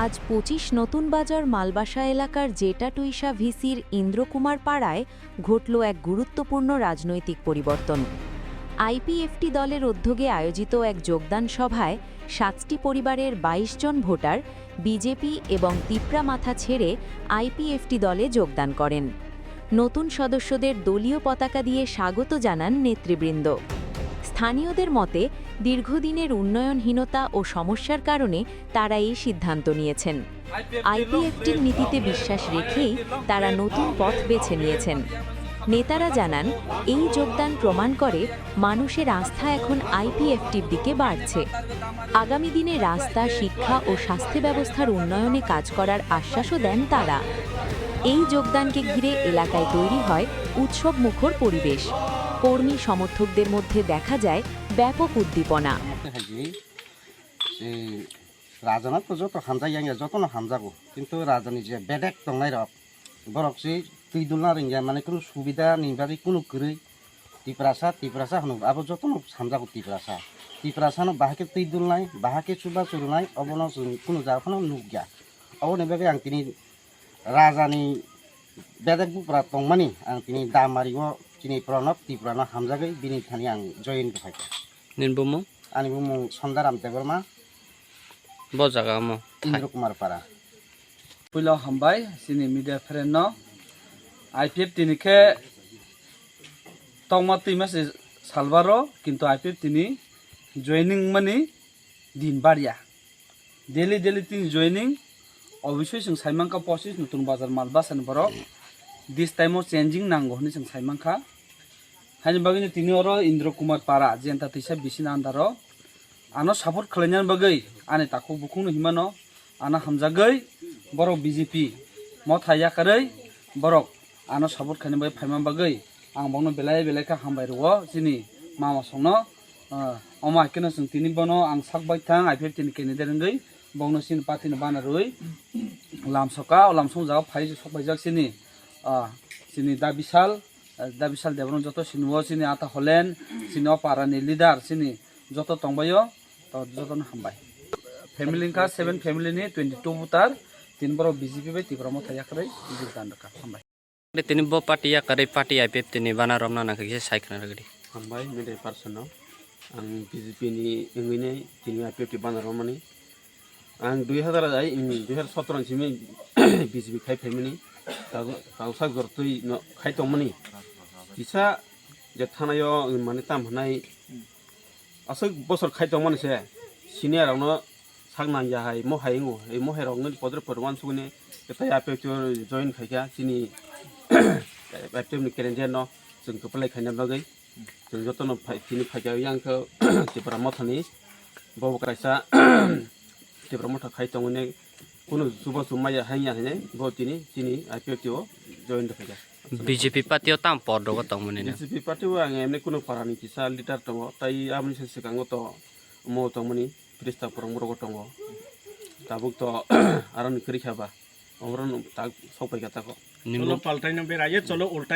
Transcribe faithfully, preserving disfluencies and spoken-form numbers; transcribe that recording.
আজ পঁচিশ নতুন বাজার মালবাসা এলাকার জেটাটুইশা ভিসির ইন্দ্রকুমার পাড়ায় ঘটল এক গুরুত্বপূর্ণ রাজনৈতিক পরিবর্তন। আইপিএফটি দলের উদ্যোগে আয়োজিত এক যোগদান সভায় সাতটি পরিবারের বাইশ জন ভোটার বিজেপি এবং তিপ্রা মাথা ছেড়ে আইপিএফটি দলে যোগদান করেন। নতুন সদস্যদের দলীয় পতাকা দিয়ে স্বাগত জানান নেতৃবৃন্দ। স্থানীয়দের মতে, দীর্ঘদিনের উন্নয়নহীনতা ও সমস্যার কারণে তারা এই সিদ্ধান্ত নিয়েছেন। আইপিএফটির নীতিতে বিশ্বাস রেখেই তারা নতুন পথ বেছে নিয়েছেন। নেতারা জানান, এই যোগদান প্রমাণ করে মানুষের আস্থা এখন আইপিএফটির দিকে বাড়ছে। আগামী দিনে রাস্তা, শিক্ষা ও স্বাস্থ্য ব্যবস্থার উন্নয়নে কাজ করার আশ্বাসও দেন তারা। এই যোগদানকে ঘিরে এলাকায় তৈরি হয় উৎসব মুখর পরিবেশ। কর্মী সমর্থকদের মধ্যে দেখা যায় ব্যাপক উদ্দীপনা। Rajana to joto hamjak yang ya, jotono hamjago. Kintu rajani je bedek tongnai rok, borok se twi dulna ringya, mane kunu subida ni bagwi kunu kwrwi. Tiprasa, Tiprasa hwnwi abo jotono hamjago Tiprasa. Tiprasa no bahai khe twi dulnai, bahai khe chuba churunai, obono chwng kunu jaga phano nukya. Oboni bagwi ang tini rajani bedek bupra tongmani, ang tini Damari o chini Pranab Tiprano hamjagwi bini thani ang join khaikha. Nini bumung? Ani bumung Sondaram Debbarma. Bo jaga omo? Indra Kumar Para. Puila hambai chini media friend no. I P F T ni khe tongma twima se salbaro, kintu I P F T ni joining mani din barya. Daily daily tini joining, obviously chwng saimankha pochis nutun bazar mal bwsani borok. This time o changing nango hwnwi chwng saimankha. Haini bagwino tini oro Indra Kumar Para, jenta twisa bisini andaro. Ano support khlainani bagwi ani takhuk bukhukno himano, ano hamjagwi borok B J P motha yakarwi borok ano support khaina bagwi phaima bagwi ang bokno belai belai khe hambai rwo chini mama songno. Ah, omo hai kheno chwng tini bono ang sak bai thang, I P F T ni candidate wngwi bokno chini party ni bana rwi lamsoka, o lamsong jaga phai sok paijak chini, ah, chini Da Bisal, ah, Da Bisal Debbarma joto sini o chini Ata Holen, chini o para ni leader chini joto tongbaio, to jotono hambai. Family wngkha seven family ni twenty two voter, tini borok B J P bai Tipra motha yakarwi jogdan rwkha, hambai. Tini bo party yakarwi party I P F T ni bana romna nangkha kisa sai khna rwgwdi. Hambai media person no. Ang B J P ni wngwini tini I P F T bana romani. Ang dui hazar ai, mm, dui hazar sotro ni simi B J P khai phaimani. Tago, tago sak jor twi no khai tongmani. Kisa je thanayo, mm, mane tam hwnai aswk bosor khai tongmani se. Senior rokno sak nangya hai, mo hai wngo, ei mo hai rok nini podre podre uansukgwi tei I P F T o join khaikha chini I P F T ni calendar no chwng kwplai khaina bagwi chwng jotono phai, chini phaikha yang khe Tipra Mothani bo kaisa Tipra Motha khai tongwini kunu chubachu maya haiya hinwi bo tini chini I P F T o join khaikha. B J P party o tam por rogo tongmani na? B J P party o ang emni kunu parani kisa leader tongo, tai aboni se swkango to omo tongmani. Krista kwrwng borok tongo. Tabuk to aroni kwrwi kha ba. Oborok tak sok pai kha tako. Nini cholo bo paltai no beraye, cholo ultai.